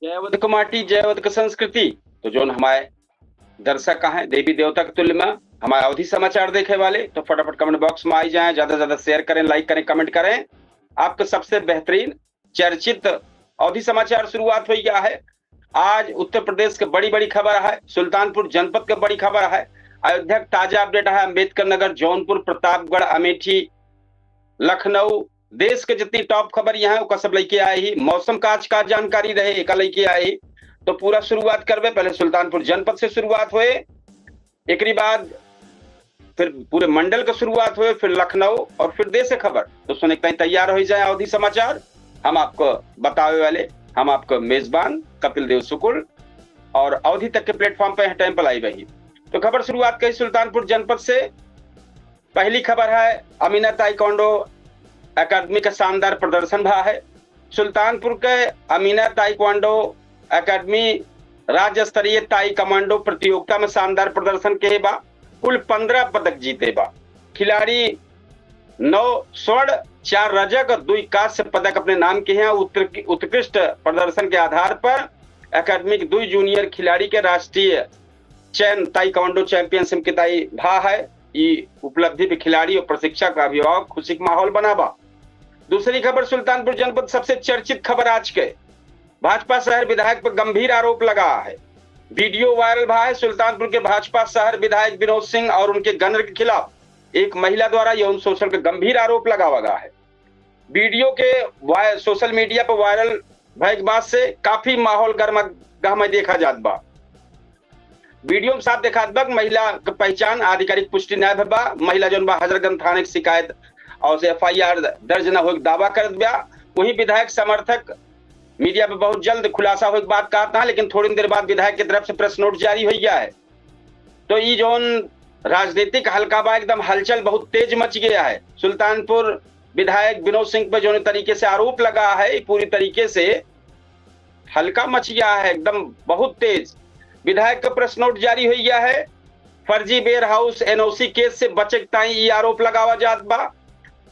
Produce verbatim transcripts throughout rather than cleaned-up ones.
जय अवध क माटी, जय अवध क संस्कृति। तो जौन हमारे दर्शक हैं, देवी देवता के तुल्य में हमारे अवधी समाचार देखे वाले, तो फटाफट comment box में आई जाएं, ज्यादा से ज्यादा share करें, like करें, comment करें। आपका सबसे बेहतरीन चर्चित अवधी समाचार शुरुआत हो गया है। आज उत्तर प्रदेश के बड़ी बड़ी खबर है, सुल्तानपुर जनपद के बड़ी खबर है, अयोध्या के ताजा update है, अम्बेडकर नगर, जौनपुर, प्रतापगढ़, अमेठी, लखनऊ, देश के जितनी top खबर यहाँ है, ओका सब लेके आए ही। मौसम का आज का जानकारी रहे, एका लेके आए ही। तो पूरा शुरुआत करबे, पहले सुल्तानपुर जनपद से शुरुआत होए, एकरी बाद फिर पूरे मंडल का शुरुआत होए, फिर लखनऊ और फिर देश के खबर। तो सुने के ताईं तैयार हो जाए अवधी समाचार। हम आपको बतावे वाले, हम आपको मेजबान कपिल देव शुक्ल और अवधी तक के platform पे हैं time पर live ही। तो खबर शुरुआत करी सुल्तानपुर जनपद से। पहली खबर है, अमीना ताइक्वांडो एकेडमी का शानदार प्रदर्शन भा है। सुल्तानपुर के अमीना ताइक्वांडो एकेडमी राज्य स्तरीय ताइक्वांडो प्रतियोगिता में शानदार प्रदर्शन किहे बा। कुल पन्द्रह पदक जीते बा। खिलाड़ी नौ स्वर्ण, चार रजक और दुई कांस्य पदक अपने नाम किहे हैं। उत्कृ-, उत्कृष्ट प्रदर्शन के आधार पर एकेडमी के दुई junior खिलाड़ी के राष्ट्रीय चयन ताइक्वांडो championship के ताईं भा है। ई उपलब्धि पे खिलाड़ी और प्रशिक्षक, अभिभावक खुशी के माहौल बना बा। दूसरी खबर, सुल्तानपुर जनपद सबसे चर्चित खबर आज के, भाजपा शहर विधायक पर गंभीर आरोप लगा है। Video viral भा है। सुल्तानपुर के भाजपा शहर विधायक विनोद सिंह और उनके गनर के खिलाफ एक महिला द्वारा यौन शोषण का गंभीर आरोप लगावा गया है। Video के वाय-, social media पर viral भय के बाद से काफी माहौल गर्मा गहमा देखा जात बा। Video में साफ देखात बा कि महिला के पहचान आधिकारिक पुष्टि नाय भा बा। महिला जौन बा हजरतगंज थाने के शिकायत और से FIR दर्ज न होए के दावा करत बा। वहीं विधायक समर्थक media पे बहुत जल्द खुलासा होए के बात कहत ना, लेकिन थोड़ी देर बाद विधायक की तरफ से press note जारी हो गया है। तो ई जौन राजनीतिक हल्का बा, एकदम हलचल बहुत तेज मच गया है। सुल्तानपुर विधायक विनोद सिंह पे जौन तरीके से आरोप लगा है, ई पूरी तरीके से हल्का मच गया है, एकदम बहुत तेज। विधायक का press note जारी हो गया है। फर्जी warehouse NOC case से बचे के ताईं ई आरोप लगावा जात बा।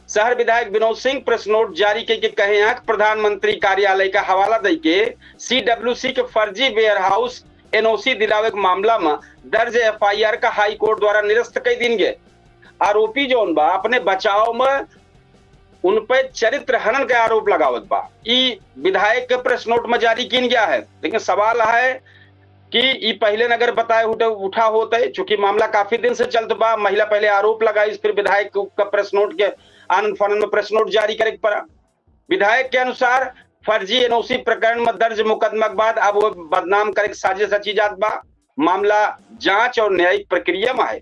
शहर विधायक विनोद सिंह press note जारी कइके कहे हैं कि प्रधानमंत्री कार्यालय का हवाला दइके CWC के फर्जी warehouse NOC दिलावे के मामला में दर्ज FIR का हाई कोर्ट द्वारा निरस्त कई दीन गए। आरोपी जौन बा अपने बचाव में उन पे चरित्र हनन के आरोप लगावत बा। ई विधायक के press note में जारी कीन गया है, लेकिन सवाल है कि ई पहले न अगर बताए उठे, उठा होते, चूंकि मामला काफी दिन से चलत बा, महिला पहले आरोप लगाई, फिर विधायक का press note के आनन फानन में press note जारी करे के पड़ा। विधायक के अनुसार फर्जी NOC प्रकरण में दर्ज मुकदमा के बाद अब वो बदनाम करे के साजिश रची जात बा। मामला जांच और न्यायिक प्रक्रिया में है,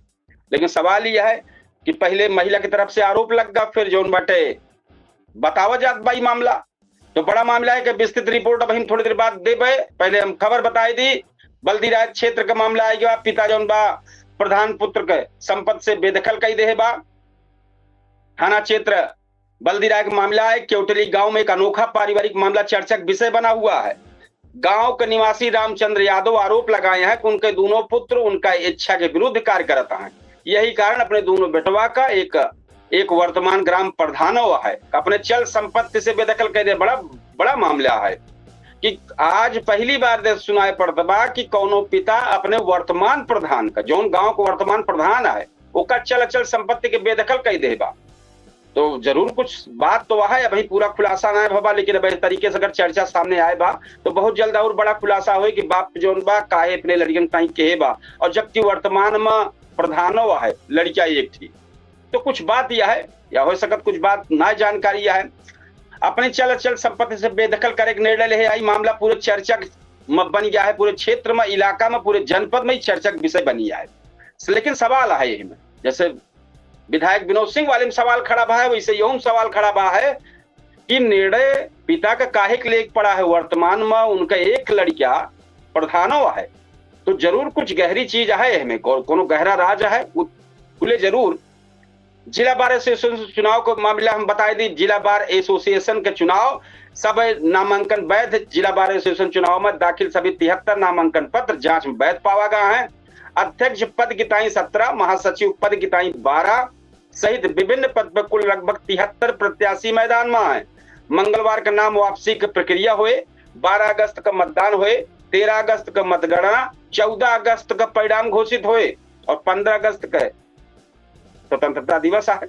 लेकिन सवाल यह है कि पहले महिला की तरफ से आरोप लग गया, फिर जौन बाटे बतावा जात बा ई मामला। तो बड़ा मामला है कि विस्तृत report अब हम थोड़ी देर बाद देबे। पहले हम खबर बताई दी, बल्दीराज क्षेत्र का मामला आएगा। पिता जौन बा प्रधान पुत्र के संपत्ति से बेदखल कई देहे बा। थाना क्षेत्र बल्दीराय का मामला है। केवटली गांव में एक अनोखा पारिवारिक मामला चर्चा का विषय बना हुआ है। गांव के निवासी रामचंद्र यादव आरोप लगाए हैं कि उनके दोनों पुत्र उनका इच्छा के विरुद्ध कार्य करता है। यही कारण अपने दोनों बेटवा का एक, एक वर्तमान ग्राम प्रधानो है, अपने चल संपत्ति से बेदखल कर दे। बड़ा, बड़ा मामला है कि आज पहली बार दे सुनाए पड़त बा कि कौनो पिता अपने वर्तमान प्रधान का, जौन गांव के वर्तमान प्रधान है, ओकर चल अचल संपत्ति के बेदखल कई दे बा। तो जरूर कुछ बात तो है, अभी पूरा खुलासा ना भवा, लेकिन अब इस तरीके से अगर चर्चा सामने आए बा तो बहुत जल्द और बड़ा खुलासा होए कि बाप जौन बा काहे अपने लड़ियन ताई कहे बा, और जबकि वर्तमान में प्रधानो है लड़किया एक थी। तो कुछ बात यह है, या हो सकत कुछ बात ना जानकारी यह है, अपने चल अचल संपत्ति से बेदखल करे के निर्णय ले आई। मामला पूरे चर्चा में बन गया है, पूरे क्षेत्र में, इलाका में, पूरे जनपद में ही चर्चा का विषय बन गया है। लेकिन सवाल है यही में, जैसे विधायक विनोद सिंह वाले में सवाल खड़ा बा है, वैसे यहू में सवाल खड़ा बा है कि निर्णय पिता का काहे के लेके पड़ा है। वर्तमान में उनका एक लड़किया प्रधानो है, तो जरूर कुछ गहरी चीज है एहमे, को-, कोनो गहरा राज है, उ-, खुले जरूर। जिला बार एसोसिएशन चुनाव को मामला हम बताए दी। जिला बार एसोसिएशन के चुनाव सब नामांकन वैध। जिला बार एसोसिएशन चुनाव में दाखिल सभी तिहत्तर नामांकन पत्र जांच में वैध पावा गया है। अध्यक्ष पद की ताई सत्रह, महासचिव पद की ताई बारह सहित विभिन्न पद पर कुल लगभग तिहत्तर प्रत्याशी मैदान में हैं। मंगलवार का नाम वापसी की प्रक्रिया हुए। बारह अगस्त का मतदान होए, तेरह अगस्त का मतगणना, चौदह अगस्त का परिणाम घोषित होए और पन्द्रह अगस्त का स्वतंत्रता दिवस आहे।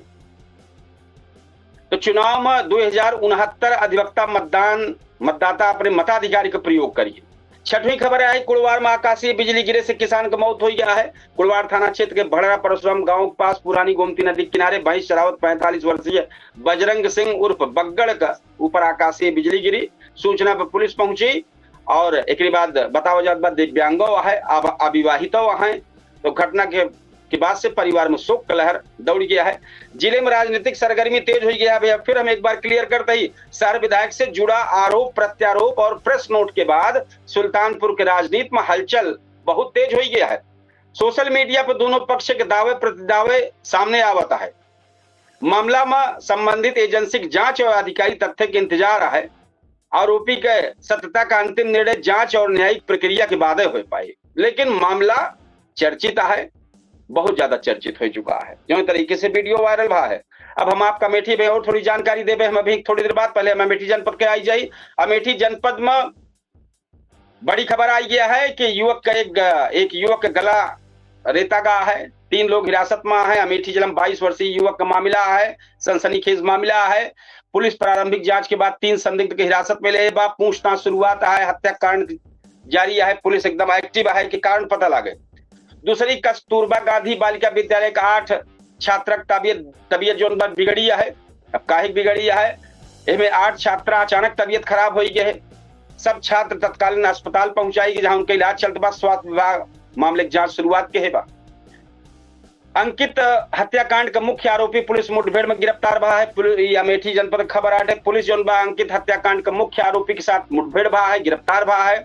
तो चुनाव में दो हजार उनहत्तर अधिवक्ता मतदान, मतदाता अपने मताधिकार का प्रयोग करिए। छठवीं खबर है, कुड़वार में आकाशीय बिजली गिरे से किसान का मौत हो गया है। कुड़वार थाना क्षेत्र के भड़रा परशुराम गांव के पास पुरानी गोमती नदी के किनारे भैंस चरावत पैंतालीस वर्षीय बजरंग सिंह उर्फ बग्गड़ का ऊपर आकाशीय बिजली गिरी। सूचना पर पुलिस पहुंची और एकरे बाद बतावा जात बा दिव्यांगो है, अब अविवाहितो है। तो घटना के, के बाद से परिवार में शोक का लहर दौड़ गया है। जिले में राजनीतिक सरगर्मी तेज हो गया है। भैया, फिर हम एक बार क्लियर करते ही, शहर विधायक से जुड़ा आरोप प्रत्यारोप और प्रेस नोट के बाद सुल्तानपुर के राजनीति में हलचल बहुत तेज हो गया है। सोशल मीडिया पर दोनों पक्ष के दावे प्रतिदावे सामने आवत है। मामला में संबंधित एजेंसी के जांच और अधिकारी तथ्य के इंतजार है। आरोपी के सत्यता का अंतिम निर्णय जांच और न्यायिक प्रक्रिया के बादे हो पाए, लेकिन मामला चर्चित है, बहुत ज्यादा चर्चित हो चुका है। जो तरीके से वीडियो वायरल भा है, अब हम आपका अमेठी में और थोड़ी जानकारी देबे। हम अभी थोड़ी देर बाद, पहले हम अमेठी जनपद के आई जाई। अमेठी जनपद में बड़ी खबर आई गया है कि युवक का एक, एक युवक का गला रेता गा है। तीन लोग हिरासत में है। अमेठी जिला में बाईस वर्षीय युवक का मामला है, सनसनीखेज मामला है। पुलिस प्रारंभिक जांच के बाद तीन संदिग्ध के हिरासत में ले बा। पूछताछ शुरुआत है, हत्याकांड जारी है, पुलिस एकदम एक्टिव है कि कारण पता लागे। दूसरी, कस्तूरबा गांधी बालिका विद्यालय का आठ छात्रक तबियत, तबियत जोन बा बिगड़ी है। अब काहे बिगड़ी है, एमे आठ छात्रा अचानक तबियत खराब हो गए है। सब छात्र तत्कालीन अस्पताल पहुंचाई गए, जहां उनका इलाज चलत बा। स्वास्थ्य विभाग मामले की जांच शुरुआत के है बा। अंकित हत्याकांड का मुख्य आरोपी पुलिस मुठभेड़ में गिरफ्तार भा है। पुलिस, ये अमेठी जनपद खबर आटे। पुलिस जोन बा अंकित हत्याकांड का मुख्य आरोपी के साथ मुठभेड़ भा है, गिरफ्तार भा है।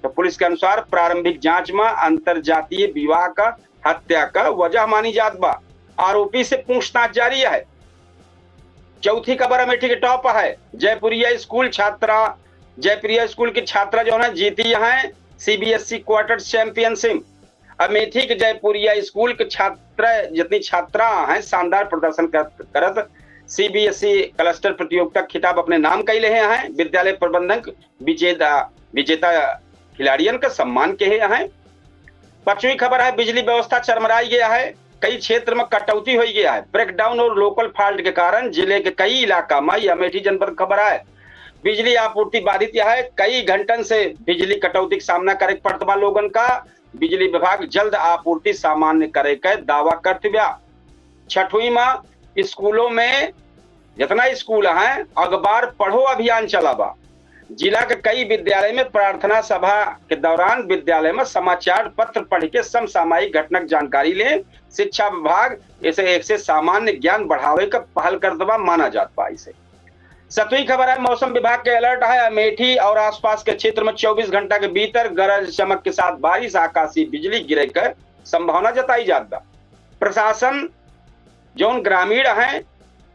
तो पुलिस के अनुसार प्रारंभिक जांच में अंतरजातीय विवाह का हत्या का वजह मानी जात बा। आरोपी से पूछताछ जारी है। चौथी खबर अमेठी के टॉप है। जयपुरिया स्कूल छात्रा, जयपुरिया स्कूल की छात्रा जो है जीती है सीबीएसई क्वार्टर चैंपियनशिप। अमेठी के जयपुरिया स्कूल के छात्र, जितनी छात्रा हैं, शानदार प्रदर्शन करत, करत सीबीएसई क्लस्टर प्रतियोगिता खिताब अपने नाम कैले हैं। विद्यालय प्रबंधन विजेता, विजेता खिलाड़ियन का सम्मान के हैं। पांचवी खबर है, बिजली व्यवस्था चरमराई गया है, कई क्षेत्र में कटौती हो गया है। ब्रेकडाउन और लोकल फॉल्ट के कारण जिले के कई इलाका में, यह अमेठी जनपद की खबर है, बिजली आपूर्ति बाधित है। कई घंटन से बिजली कटौती का सामना करे के पड़त बा लोगन का। बिजली विभाग जल्द आपूर्ति सामान्य करे के दावा करत बा। छठवीं में स्कूलों में जितना स्कूल हैं, अखबार पढ़ो अभियान चला बा। जिला के कई विद्यालय में प्रार्थना सभा के दौरान विद्यालय में समाचार पत्र पढ़ के समसामयिक घटना के जानकारी लें। शिक्षा विभाग इसे, एक से सामान्य ज्ञान बढ़ावे का पहल करत बा, माना जात बा इसे। सतवीं खबर है, मौसम विभाग के अलर्ट है। अमेठी और आसपास के क्षेत्र में चौबीस घंटा के भीतर गरज चमक के साथ बारिश, आकाशीय बिजली गिरे के संभावना जताई जात बा। प्रशासन जौन ग्रामीण हैं,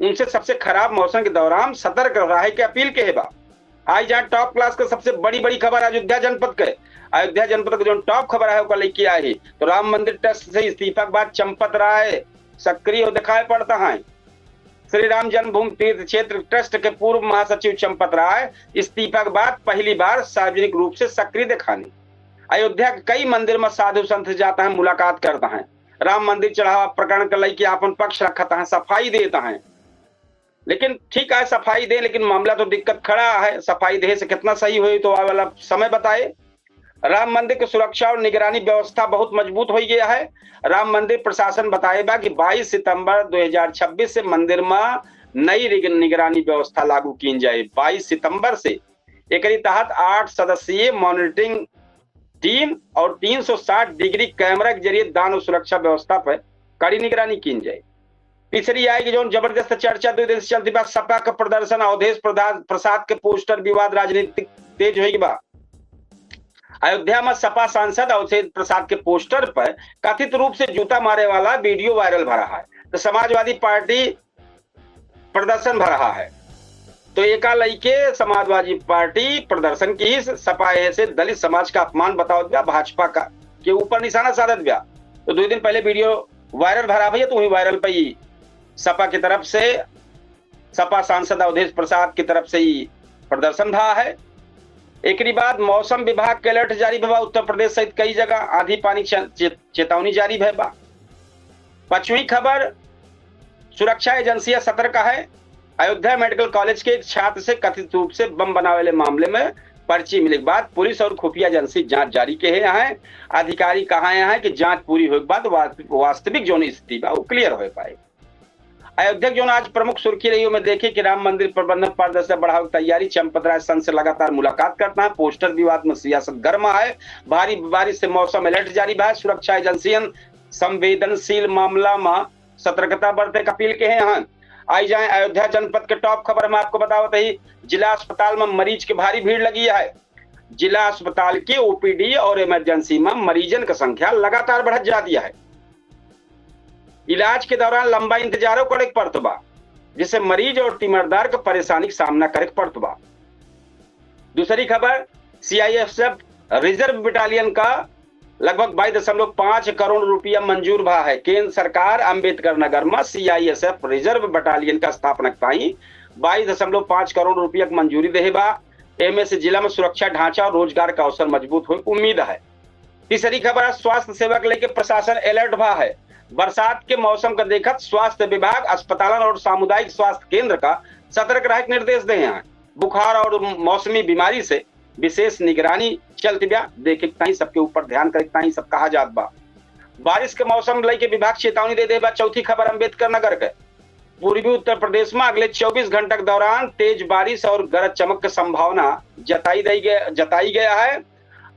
उनसे सबसे खराब मौसम के दौरान सतर्क रहे के अपील के बा। आई जहाँ टॉप क्लास के सबसे बड़ी बड़ी खबर अयोध्या जनपद के, अयोध्या जनपद के जौन टॉप खबर है, ओकर लेके आई तो राम मंदिर ट्रस्ट से इस्तीफा के बाद चंपत राय सक्रिय हो दिखाई पड़ता है। श्री राम जन्मभूमि तीर्थ क्षेत्र ट्रस्ट के पूर्व महासचिव चंपत राय इस्तीफा के बाद पहली बार सार्वजनिक रूप से सक्रिय दिखानी। अयोध्या के कई मंदिर में साधु संत जाता है, मुलाकात करता है। राम मंदिर चढ़ावा प्रकरण के लेके आपन पक्ष रखत हैं, सफाई देत हैं। लेकिन ठीक है, सफाई दे, लेकिन मामला तो दिक्कत खड़ा है। सफाई दे से कितना सही होई तो आवे वाला समय बताए। राम मंदिर की सुरक्षा और निगरानी व्यवस्था बहुत मजबूत हो गया है। राम मंदिर प्रशासन बताए बा कि बाईस सितंबर दो हज़ार छब्बीस से मंदिर में नई रिग-, निगरानी व्यवस्था लागू कीन जाए। बाईस सितंबर से एकरी तहत आठ सदस्यीय मॉनिटरिंग टीम और तीन सौ साठ डिग्री कैमरा के जरिए दान और सुरक्षा व्यवस्था पर कड़ी निगरानी कीन जाए। तीसरी आई कि जौन जबरदस्त चर्चा दो दिन से चलती बा, सपा का प्रदर्शन, अवधेश प्रधान, प्रसाद के पोस्टर विवाद राजनीतिक तेज होई बा। अयोध्या में सपा सांसद अवधेश प्रसाद के पोस्टर पर कथित रूप से जूता मारे वाला वीडियो वायरल भा रहा है। तो समाजवादी पार्टी प्रदर्शन भा रहा है। तो एका लइके समाजवादी पार्टी प्रदर्शन की, सपा ए से दलित समाज का अपमान बतावत बा, भाजपा का के ऊपर निशाना साधत बा। तो दो दिन पहले वीडियो वायरल भा रहा भैया, तो वही वायरल पे ही सपा की तरफ से, सपा सांसद अवधेश प्रसाद की तरफ से ही प्रदर्शन भा है। एकरी बाद मौसम विभाग के अलर्ट जारी भवा, उत्तर प्रदेश सहित कई जगह आंधी पानी चे-, चे-, चेतावनी जारी भय बा। पचवीं खबर, सुरक्षा एजेंसियां सतर्क है। अयोध्या मेडिकल कॉलेज के एक छात्र से कथित रूप से बम बनावे वाले मामले में पर्ची मिले के बाद पुलिस और खुफिया एजेंसी जांच जारी के है। यहाँ अधिकारी कहा है कि जांच पूरी होए के बाद वा-, वास्तविक जौन स्थिति बा, वो क्लियर हो पाए। अयोध्या के जौन आज प्रमुख सुर्खी रही, ओमे देखी कि राम मंदिर प्रबंधन पारदर्शिता बढ़ावे के तैयारी, चंपत राय संत से लगातार मुलाकात करता है, पोस्टर विवाद में सियासत गर्म है, भारी बारिश से मौसम अलर्ट जारी बा, सुरक्षा एजेंसियन संवेदनशील मामला में सतर्कता बरते के अपील के हैं। आई जाए अयोध्या जनपद के टॉप खबर, हम आपको बतावत ही, जिला अस्पताल में मरीज के भारी भीड़ लगी है। जिला अस्पताल के ओपीडी और इमरजेंसी में मरीजन का संख्या लगातार बढ़त जाती है। इलाज के दौरान लंबा इंतजारो करे के पड़त बा, जिससे मरीज और तीमारदार के परेशानी के सामना करे के पड़त बा। दूसरी खबर, सीआईएसएफ रिजर्व बटालियन का लगभग बाईस दशमलव पाँच करोड़ रुपया मंजूर भा है। केंद्र सरकार अंबेडकर नगर में सीआईएसएफ रिजर्व बटालियन का स्थापना के ताई बाईस दशमलव पाँच करोड़ रुपया के मंजूरी देहे बा। एमे से जिला में सुरक्षा ढांचा और रोजगार का अवसर मजबूत होए के उम्मीद है। तीसरी खबर है, स्वास्थ्य सेवा के लेके प्रशासन अलर्ट भा है। बरसात के मौसम का देखत स्वास्थ्य विभाग अस्पतालन और सामुदायिक स्वास्थ्य केंद्र का सतर्क रहे के निर्देश दे हैं। बुखार और मौसमी बीमारी से विशेष निगरानी चलत बा, देखे के ताई, सबके ऊपर ध्यान करे के ताई सब कहा जात बा। बारिश के मौसम लेके विभाग चेतावनी दे दे बा। चौथी खबर अम्बेडकर नगर के, पूर्वी उत्तर प्रदेश में अगले चउबीस घंटा के दौरान तेज बारिश और गरज चमक के संभावना जताई दई गए, जताई गया है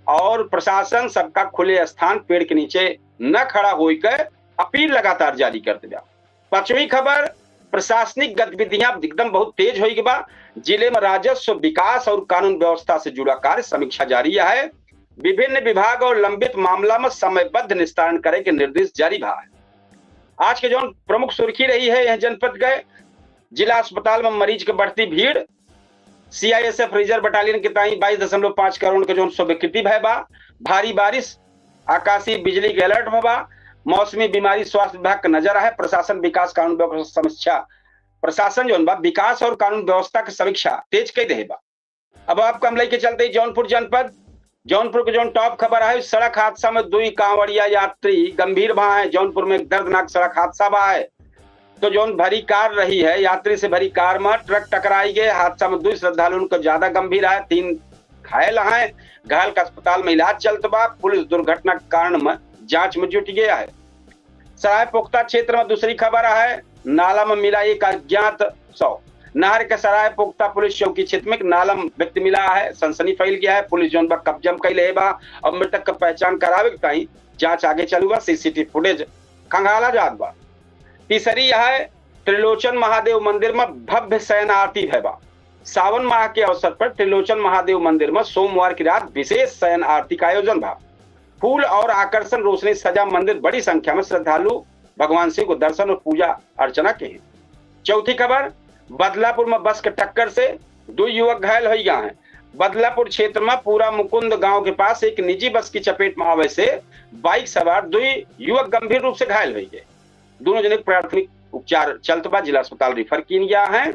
और प्रशासन सबका खुले स्थान, पेड़ के नीचे न खड़ा होई के अपील लगातार जारी करत बा। पांचवी खबर, प्रशासनिक गतिविधियां एकदम बहुत तेज होई के बा। जिले में राजस्व, विकास और कानून व्यवस्था से जुड़ा कार्य समीक्षा जारी है। विभिन्न विभाग और लंबित मामला में समयबद्ध निस्तारण करे के निर्देश जारी भा है। आज के जौन प्रमुख सुर्खी रही है यह जनपद के, जिला अस्पताल में मरीज के बढ़ती भीड़, सीआईएसएफ रिजर्व बटालियन के ताई बाईस दशमलव पाँच करोड़ के जौन स्वीकृति भय बा, भारी बारिश, आकाशीय बिजली के अलर्ट भवा, मौसमी बीमारी स्वास्थ्य विभाग के नजर है, प्रशासन विकास कानून व्यवस्था समीक्षा, प्रशासन जौन बा विकास और कानून व्यवस्था के समीक्षा तेज कई देहे बा। अब आपको हम लेके चलते हैं जौनपुर जनपद। जौनपुर के जौन टॉप खबर है, सड़क हादसा में दुई कांवड़िया यात्री गंभीर भा है। जौनपुर में एक दर्दनाक सड़क हादसा भा है, तो जौन भरी कार रही है, यात्री से भरी कार में ट्रक टकराई गए। हादसा में दुई श्रद्धालुन का ज्यादा गंभीर है, तीन घायल हैं। घायल का अस्पताल में इलाज चलत बा। पुलिस दुर्घटना के कारण में जांच में जुट गया है। सरायपोख्ता क्षेत्र में दूसरी खबर है, नाला में मिला एक अज्ञात शव। नहर के सरायपोख्ता पुलिस चौकी क्षेत्र में एक नाला में व्यक्ति मिला है, सनसनी फैल गया है। पुलिस जौन बा कब्जा में कई ले बा और मृतक का पहचान करावे के ताई जांच आगे चालू बा। सीसीटीवी फुटेज खंगाला जात बा। तीसरी यह है, त्रिलोचन महादेव मंदिर में भव्य शयन आरती भय बा। सावन माह के अवसर पर त्रिलोचन महादेव मंदिर में सोमवार की रात विशेष शयन आरती का आयोजन भा। फूल और आकर्षण रोशनी सजा मंदिर, बड़ी संख्या में श्रद्धालु भगवान शिव को दर्शन और पूजा अर्चना के हैं। चौथी खबर, बदलापुर में बस के टक्कर से दो युवक घायल हो गए हैं। बदलापुर क्षेत्र में पूरा मुकुंद गांव के पास एक निजी बस की चपेट में आवे से बाइक सवार दो युवक गंभीर रूप से घायल हो गए। दोनों जने के प्राथमिक उपचार चलत बा, जिला अस्पताल रेफर कीन गया है।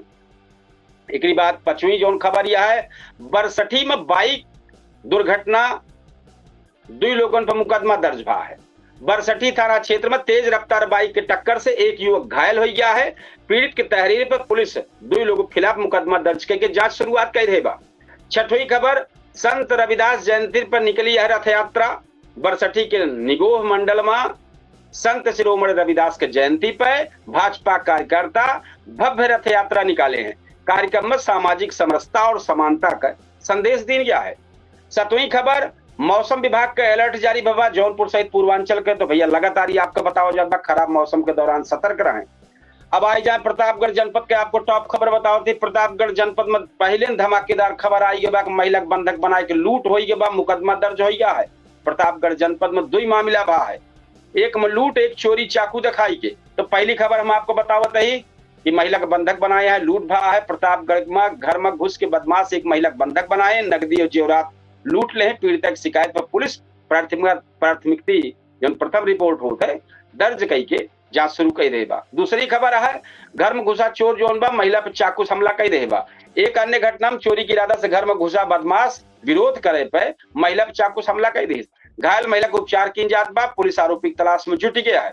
एकरी बाद पचवीं जौन खबर यह है, बरसठी में बाइक दुर्घटना, दुई लोगन पर मुकदमा दर्ज भा है। बरसठी थाना क्षेत्र में तेज रफ्तार बाइक के टक्कर से एक युवक घायल हो गया है। पीड़ित के तहरीर पर पुलिस दुई लोगों के खिलाफ मुकदमा दर्ज करके जांच शुरुआत कर रहे बा। छठवीं खबर, संत रविदास जयंती पर निकली यह रथ यात्रा। बरसठी के निगोह मंडल में संत शिरोमणि रविदास के जयंती पर भाजपा कार्यकर्ता भव्य रथ यात्रा निकाले हैं। कार्यक्रम में सामाजिक समरसता और समानता का संदेश दीन गया है। सतवीं खबर, मौसम विभाग का अलर्ट जारी भवा जौनपुर सहित पूर्वांचल के, तो भैया लगातार ही आपको बताओ जात बा, खराब मौसम के दौरान सतर्क रहें। अब आई जाए प्रतापगढ़ जनपद के, आपको टॉप खबर बताओ थी। प्रतापगढ़ जनपद में पहले धमाकेदार खबर आई गई बा कि महिला के बंधक बनाए के लूट हो गई बा, मुकदमा दर्ज हो गया है। प्रतापगढ़ जनपद में दुई मामला भा है, एक में लूट, एक चोरी चाकू दिखाई के। तो पहली खबर हम आपको बतावत ही कि महिला के बंधक बनाए है, लूट भा है। प्रतापगढ़ में घर में घुस के बदमाश एक महिला के बंधक बनाए, नगदी और जेवरात लूट ले हैं। पीड़िता की शिकायत पर पुलिस प्राथमिक, प्राथमिकी जौन प्रथम रिपोर्ट होत है, दर्ज कई के जांच शुरू कई देहे बा। दूसरी खबर है, घर में घुसा चोर जौन बा, महिला पे चाकू से हमला कई देहे बा। एक अन्य घटना में चोरी के इरादा से घर में घुसा बदमाश विरोध करे पे महिला पे चाकू से हमला कई देहे। घायल महिला के उपचार कीन जात बा, पुलिस आरोपी की तलाश में जुट गया है।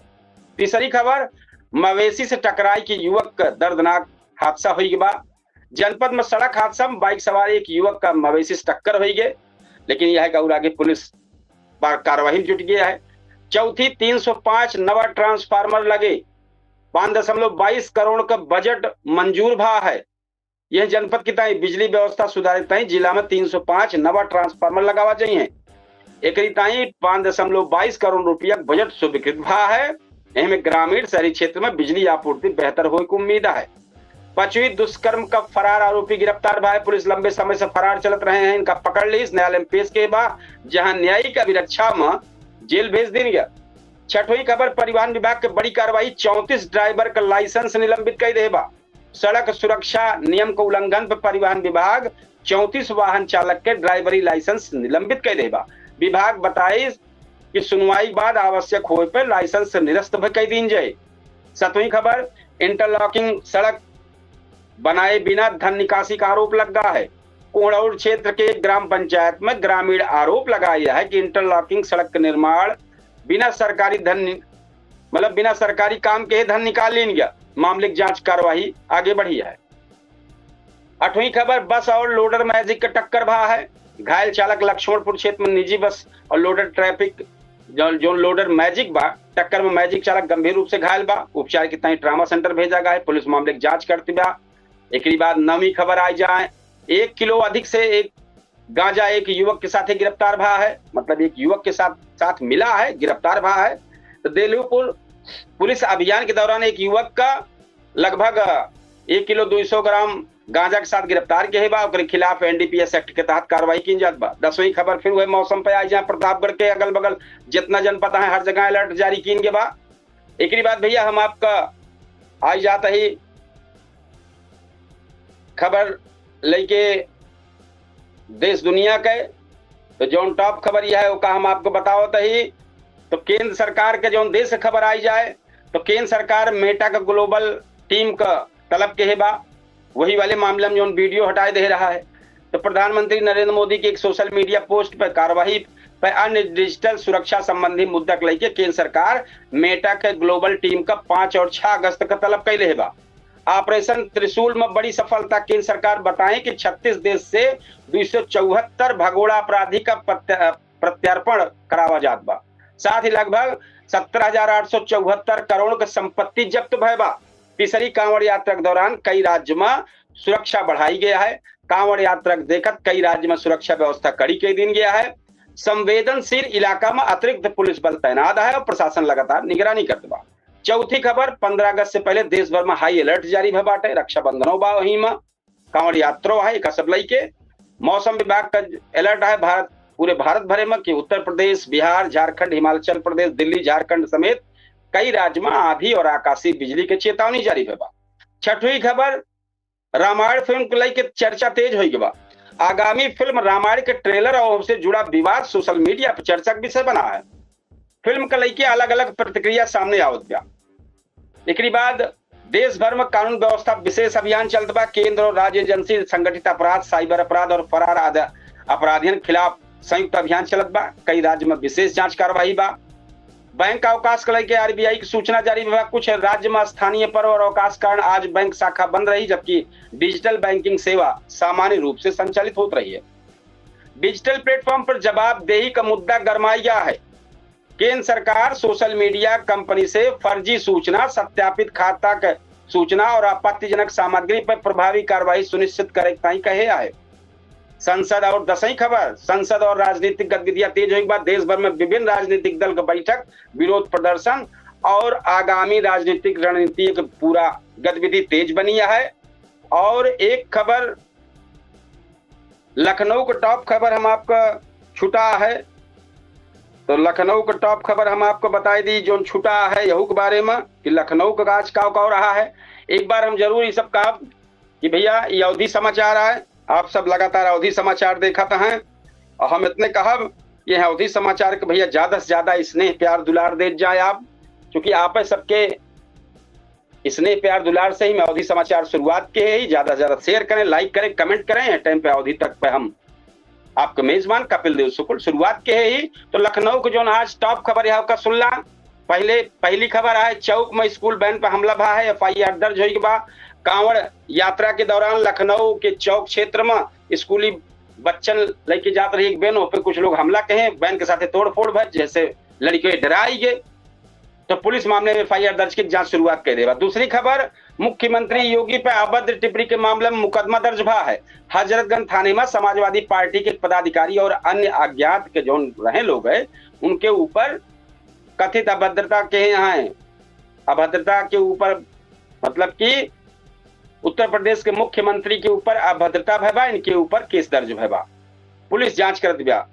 तीसरी खबर, मवेशी से टकराई के युवक का दर्दनाक हादसा हुई बा। जनपद में सड़क हादसा में बाइक सवार एक युवक का मवेशी से टक्कर हुई गए, लेकिन यह गौर आगे पुलिस बा-, कार्रवाई में जुट गया है। चौथी, तीन सौ पाँच नवा ट्रांसफार्मर लगे, पाँच दशमलव बाईस करोड़ का बजट मंजूर भा है। यह जनपद की ताई बिजली व्यवस्था सुधारे ताई जिला में तीन सौ पाँच नवा ट्रांसफार्मर लगावा जाइए। एकरी ताई पाँच दशमलव बाईस करोड़ रुपया बजट स्वीकृत भा है। एहमे ग्रामीण शहरी क्षेत्र में बिजली आपूर्ति बेहतर होए की उम्मीद है। पांचवी, दुष्कर्म का फरार आरोपी गिरफ्तार भा है। पुलिस लंबे समय से फरार चलत रहे हैं, इनका पकड़ ली, न्यायालय में पेश के बा, जहां न्यायिक अभिरक्षा में जेल भेज दीन गया। छठवीं खबर, परिवहन विभाग के बड़ी कार्रवाई, चौंतीस ड्राइवर का लाइसेंस निलंबित कई देहे बा। सड़क सुरक्षा नियम के उल्लंघन पर परिवहन विभाग चौंतीस वाहन चालक के ड्राइवरी लाइसेंस निलंबित कई देहे बा। विभाग बताइस कि सुनवाई के बाद आवश्यक होए पर लाइसेंस निरस्त भी कई दीन जाए। सतवीं खबर, इंटरलॉकिंग सड़क बनाए बिना धन निकासी का आरोप लगा है। कोहड़ौर क्षेत्र के एक ग्राम पंचायत में ग्रामीण आरोप लगाया है कि इंटरलॉकिंग सड़क का निर्माण बिना सरकारी धन नि-, मतलब बिना सरकारी काम के धन निकाल लीन गया। मामले की जांच कार्यवाही आगे बढ़ी है। आठवीं खबर, बस और लोडर मैजिक का टक्कर भा है। घायल चालक लक्ष्मणपुर क्षेत्र में निजी बस और लोडर ट्रैफिक जो, जो लोडर मैजिक बा, टक्कर में मैजिक चालक गंभीर रूप से घायल बा। उपचार की ताई ट्रामा सेंटर भेजा गया है। पुलिस मामले की जांच करती बा। एकरी बाद नवीं खबर आई जाए, एक किलो अधिक से एक गांजा एक युवक के साथ ही गिरफ्तार भा है, मतलब एक युवक के साथ, साथ मिला है, गिरफ्तार भा है। तो देलूपुर पुलिस अभियान के दौरान एक युवक का लगभग एक किलो दो सौ ग्राम गांजा के साथ गिरफ्तार किहे बा, ओकरे खिलाफ एनडीपीएस एक्ट के तहत कार्रवाई की जात बा। दसवीं खबर फिर वह मौसम पे आई जाए, प्रतापगढ़ के अगल बगल जितना जनपद है हर जगह अलर्ट जारी कीन के बा। एकरी बाद भैया हम आपका आई जात ही खबर लेके देश दुनिया के, तो जौन टॉप खबर यह है ओका हम आपको बतावत ही। तो केंद्र सरकार के जौन देश खबर आई जाए, तो केंद्र सरकार मेटा का ग्लोबल टीम का तलब किहे बा, वही वाले मामले में जौन वीडियो हटाए दे रहा है। तो प्रधानमंत्री नरेंद्र मोदी की एक सोशल मीडिया पोस्ट पर कार्रवाई पर अन्य डिजिटल सुरक्षा संबंधी मुद्दा के लेके केंद्र सरकार मेटा के ग्लोबल टीम का पाँच और छह अगस्त का तलब कैले है बा। ऑपरेशन त्रिशूल में बड़ी सफलता, केंद्र सरकार बताएं कि छत्तीस देश से दो सौ चौहत्तर भगोड़ा अपराधी का प्रत्य-, प्रत्यर्पण करावा जात बा। साथ ही लगभग सत्रह हजार आठ सौ चौहत्तर करोड़ के संपत्ति जब्त भय बा। पिछली कांवड़ यात्रा के दौरान कई राज्य में सुरक्षा बढ़ाई गया है। कांवड़ यात्रा के देखत कई राज्य में सुरक्षा व्यवस्था कड़ी के दीन गया है। संवेदनशील इलाका में अतिरिक्त पुलिस बल तैनात है और प्रशासन लगातार निगरानी करत बा। चौथी खबर, पन्द्रह अगस्त से पहले देश भर में हाई अलर्ट जारी भय बाटे, रक्षाबंधनो बा वहीं में। कांवड़ यात्रो है, एका सब लइके मौसम विभाग का अलर्ट है भारत, पूरे भारत भरे में कि उत्तर प्रदेश, बिहार, झारखंड, हिमाचल प्रदेश, दिल्ली, झारखंड समेत कई राज्य में आंधी और आकाशीय बिजली के चेतावनी जारी भय बा। छठवीं खबर, रामायण फिल्म को लेके चर्चा तेज हो गई बा। आगामी फिल्म रामायण के ट्रेलर और उससे जुड़ा विवाद सोशल मीडिया पर चर्चा का विषय बना है। फिल्म के लेके अलग-अलग प्रतिक्रिया सामने आवत बा। एकरी बाद देश भर में कानून व्यवस्था विशेष अभियान चलत बा। केंद्र और राज्य एजेंसी संगठित अपराध, साइबर अपराध और फरार आद-, अपराधियन के खिलाफ संयुक्त अभियान चलत बा। कई राज्य में विशेष जांच कार्यवाही बा। बैंक अवकाश के लेके आरबीआई की सूचना जारी बा। कुछ राज्य में स्थानीय पर्व और अवकाश कारण आज बैंक शाखा बंद रही, जबकि डिजिटल बैंकिंग सेवा सामान्य रूप से संचालित होत रही है। डिजिटल प्लेटफॉर्म पर जवाबदेही का मुद्दा गरमाया है। केंद्र सरकार सोशल मीडिया कंपनी से फर्जी सूचना, सत्यापित खाता के सूचना और आपत्तिजनक सामग्री पर प्रभावी कार्रवाई सुनिश्चित करे ताई कहे आए। संसद और दसवीं खबर, संसद और राजनीतिक गतिविधियां तेज होने के बाद देश भर में विभिन्न राजनीतिक दल का बैठक, विरोध प्रदर्शन और आगामी राजनीतिक रणनीति का पूरा गतिविधि तेज बनी है। और एक खबर लखनऊ का टॉप खबर हम आपका छुटा है, तो लखनऊ का टॉप खबर हम आपको बताई दी, जोन छुटा है यहू के बारे में कि लखनऊ का आज का, का रहा है। एक बार हम जरूर ये सब कहा कि भैया, ये अवधी समाचार आए, आप सब लगातार अवधी समाचार देखत हैं, और हम इतने कहब, ये अवधी समाचार के भैया ज्यादा से ज्यादा स्नेह प्यार दुलार दे जाए आप, क्योंकि आप सबके स्नेह प्यार दुलार से ही मैं अवधी समाचार शुरुआत के ही। ज्यादा से ज्यादा share करें, like करें, comment करें। यह time पे अवधी तक पे हम आपके मेजबान कपिल देव शुक्ल शुरुआत के ही। तो लखनऊ के जौन आज top खबर यहाँ का सुनला, पहले, पहली खबर है, चौक में school van पे हमला भा है, F I R दर्ज होई बा। कांवड़ यात्रा के दौरान लखनऊ के चौक क्षेत्र में स्कूली बच्चन लेके जात रही एक van, ओपे कुछ लोग हमला कहे, van के साथे तोड़फोड़ भय, जैसे लड़के डराई गए। तो पुलिस मामले में F I R दर्ज की जांच शुरुआत कर देवा। दूसरी खबर, मुख्यमंत्री योगी पे अभद्र टिप्पणी के मामले में मुकदमा दर्ज भा है। हजरतगंज थाने में समाजवादी पार्टी के पदाधिकारी और अन्य अज्ञात के जौन रहे लोग हैं, उनके ऊपर कथित अभद्रता के हैं, अभद्रता के ऊपर, मतलब कि उत्तर प्रदेश के मुख्यमंत्री के ऊपर अभद्रता भय बा, इनके ऊपर case दर्ज भय बा। पुलिस जांच करत बा।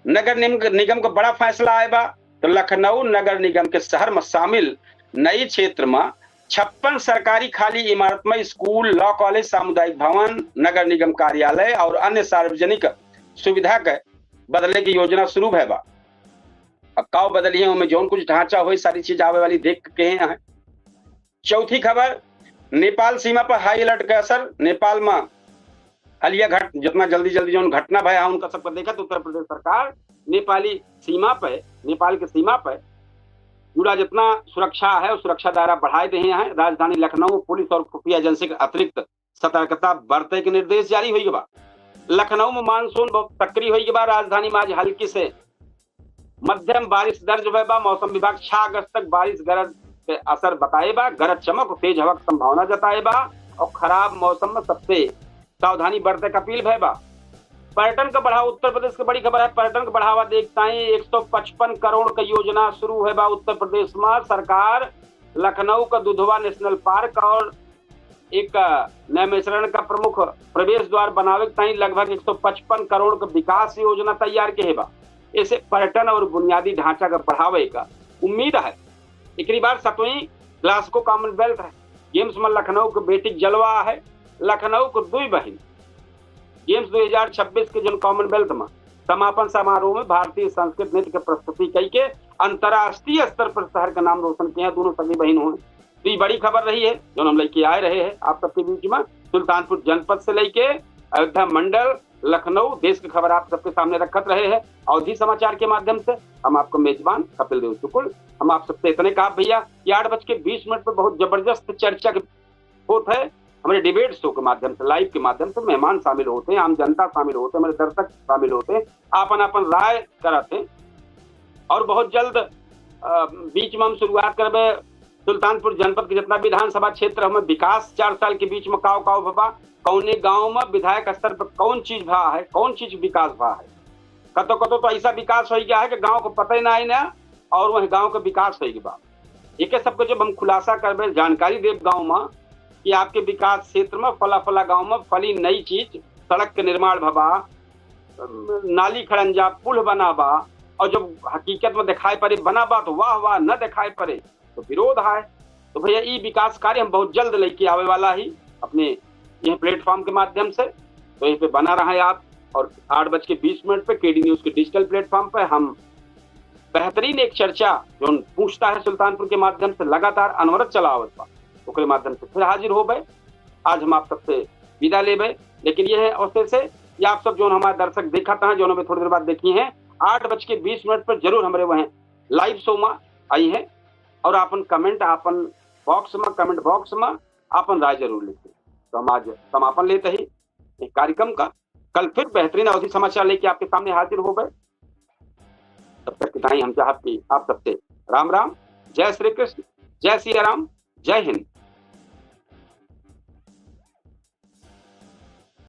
नगर निम-, निगम का बड़ा फैसला आए बा। तो लखनऊ नगर निगम के शहर में शामिल नई क्षेत्र में छप्पन सरकारी खाली इमारत में school, law college, सामुदायिक भवन, नगर निगम कार्यालय और अन्य सार्वजनिक सुविधा के बदले की योजना शुरू भय बा। अब काव बदली है, उनमें जौन कुछ ढांचा होई, सारी चीज आवे वाली देख के हैं। चौथी खबर, नेपाल सीमा पर high alert का असर। नेपाल में हलिया घट-, जितना जल्दी जल्दी जौन घटना भया है, उनका सबको देखत उत्तर प्रदेश सरकार नेपाली सीमा पे, नेपाल के सीमा पे जुड़ा जितना सुरक्षा है, वो सुरक्षा दायरा बढ़ाए दे हैं। राजधानी लखनऊ पुलिस और खुफिया एजेंसी के अतिरिक्त सतर्कता बरते के निर्देश जारी होई बा। लखनऊ में मानसून बहुत सक्रिय होई बा। राजधानी में आज हल्की से मध्यम बारिश दर्ज भय बा। मौसम विभाग छह अगस्त तक बारिश गरज के असर बताए बा। गरज चमक और तेज हवा के संभावना जताए बा और खराब मौसम में सबसे सावधानी बरते के अपील भय बा। पर्यटन का बढ़ावा, उत्तर प्रदेश के बड़ी खबर है, पर्यटन का बढ़ावा देखता ही एक सौ पचपन करोड़ का योजना शुरू है बा उत्तर प्रदेश में। सरकार लखनऊ का दुधवा नेशनल पार्क और एक नैमिषारण्य का प्रमुख प्रवेश द्वार बनावे के ताईं लगभग एक सौ पचपन करोड़ का विकास योजना तैयार के है बा। ऐसे पर्यटन और बुनियादी ढांचा का बढ़ावे का उम्मीद है। एकरी बाद सतवीं ग्लासगो कॉमनवेल्थ है गेम्स में लखनऊ के बेटी के जलवा है। लखनऊ के दुई बहिन गेम्स दो हजार छब्बीस के जौन कॉमनवेल्थ में समापन समारोह में भारतीय संस्कृत नृत्य के प्रस्तुति कई के अंतर्राष्ट्रीय स्तर पर शहर का नाम रोशन किया। दोनों सगी बहिन हुए। तो ये बड़ी खबर रही है जौन हम लेके आए रहे हैं आप सबके बीच में। सुल्तानपुर जनपद से लेके अयोध्या मंडल, लखनऊ, देश की खबर आप सबके सामने रखत रहे हैं अवधी समाचार के माध्यम से। हम आपका मेजबान कपिल देव शुक्ल। हम आप सबसे इतने कहा भैया कि आठ बज के बीस मिनट पर बहुत जबरदस्त चर्चा के होत है। हमारे debate show के माध्यम से, live के माध्यम से मेहमान शामिल होते हैं, आम जनता शामिल होते हैं, हमारे दर्शक शामिल होते हैं, आपन आपन राय करत हैं। और बहुत जल्द, अ, बीच में हम शुरुआत करबे सुल्तानपुर जनपद के जितना विधानसभा क्षेत्र हमें विकास चार साल के बीच में काव काव भवा, कौने गांव में विधायक स्तर पर कौन चीज भा है, कौन चीज विकास भा है। कतो कतो तो ऐसा विकास हो गया है कि गांव को पता ही ना है ना, और वह गांव का विकास हो गया बा। एके सबके जब हम खुलासा करबे, जानकारी देब गांव में कि आपके विकास क्षेत्र में फला फला गांव में फली नई चीज, सड़क के निर्माण भवा, नाली खड़ंजा, पुल बना बा, और जब हकीकत में दिखाई पड़े बना बा तो वाह वाह, न दिखाई पड़े तो विरोध है। तो भैया, ई विकास कार्य हम बहुत जल्द लेके आवे वाला ही अपने यह platform के माध्यम से। तो यहीं पे बना रहे आप, और आठ बज के बीस मिनट पे केडी न्यूज के digital platform पे हम बेहतरीन एक चर्चा जौन पूछता है सुल्तानपुर के माध्यम से लगातार अनवरत चलावत बा, ओकरे माध्यम से फिर हाजिर होबे। आज हम आप सबसे विदा लेबे, लेकिन ये है अवसर से कि आप सब जौन हमारे दर्शक देखत हैं, जौन हमें थोड़ी देर बाद देखी हैं, आठ बज के बीस मिनट पर जरूर हमारे वह live show में आई हैं और आपन comment, आपन box में, comment box में आपन राय जरूर लिखें। तो हम आज समापन लेते ही एक कार्यक्रम का, कल फिर बेहतरीन अवधी समाचार लेके आपके सामने हाजिर होबे। तब तक के ताईं हम चाहब कि आप सबसे राम राम, जय श्री कृष्ण, जय सिया राम, जय हिंद।